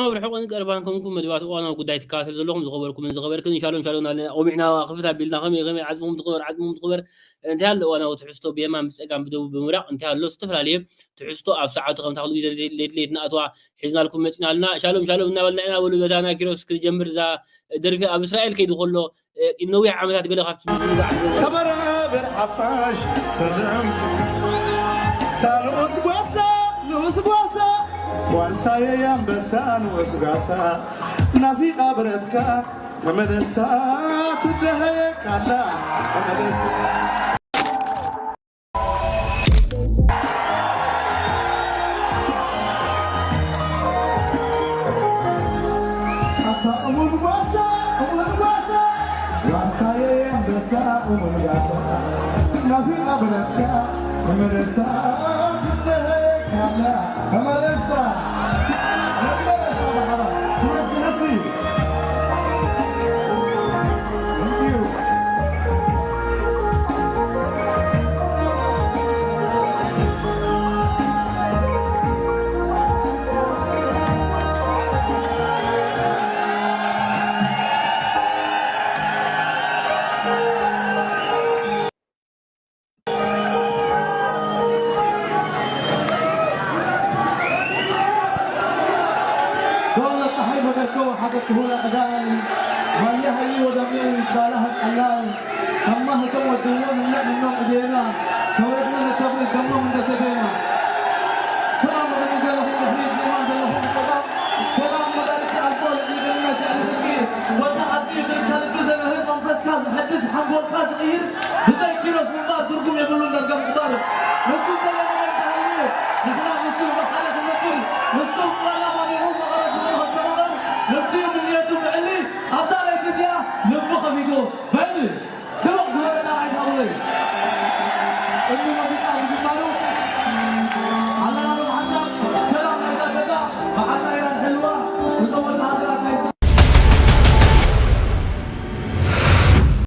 ኣብ ርሑቕን ቀረባን ኮንኩም መደባት እዋናዊ ጉዳይ ትከታተሉ ዘለኹም ዝኸበርኩምን ዝኸበርክን ሻሎም ሻሎም እናበልና ቆሚዕና ክፍት ኣቢልና ከመይ ከመይ ዓጽምኹም ትኽበር ዓጽምኹም ትኽበር እንታይ ኣሎ እዋናዊ ትሕዝቶ ብየማን ብጸጋም ብደቡብ ብምብራቕ እንታይ ኣሎ ዝተፈላለየ ትሕዝቶ ኣብ ሰዓቱ ከም ታኽሉ ግዜ ሌት ሌት እናኣትዋ ሒዝናልኩም መጺና ኣለና። ሻሎም ሻሎም እናበልና ኢና በሉ በታ ናይ ኪሮስ ክጀምር እዛ ደርፊ ኣብ እስራኤል ከይዱ ከሎ ነዊሕ ዓመታት ገለ ካብቲ ምዝምዛዕ ዝነበረ ከበረብር ሓፋሽ ሰላም ታንኡስ ጓሳ ንኡስ ጓሳ ጓሳየ ኣንበሳ ንኡስ ጓሳ ናፊቓ ብረትካ ተመለሳ ትደሃየካላ ተመለሳ ኣታ እሙን ጓሳ እሙን ጓሳ ጓሳየ ኣንበሳ እሙን ጓሳ ናፊቓ ብረትካ ተመለሳ ትደሃየካላ ተመለሳ ተመለሳ ብሓራ ትመክነሲ Thank you. ዶለ ፀሐይ በገርኮ ሐቀ ክሁላ ቀዳል ማያ ሀይ ወደሜ ባላህ ቀላል ከማ ህቶም ወድዎ ንምለእ ምኖም እዴና ተወድነ ነተብሪ ደሞም እንደሰቤና ሰላም ወደሚ ዘለኹም ድሕሪ ዜማ ዘለኹም ሰላም ሰላም መዳርክ ኣልኮል ዒደና ጃለ ስግሪ ወዲ ዓፂ ብርካ ልቢ ዘለህር መንፈስካ ዝሐድስ ሓንጎልካ ዝቕይር ብዘይ ኪሮስ ምንባር ትርጉም የብሉን ዳርጋ ምቕባር። ንሱ ዘለዎ መንቀሃሉ ንሕና ንሱ ብሓደ ክንነብር ንሱ ቃላ ማሪኹ መቐረት ንሱ ከስተናበር ንሱ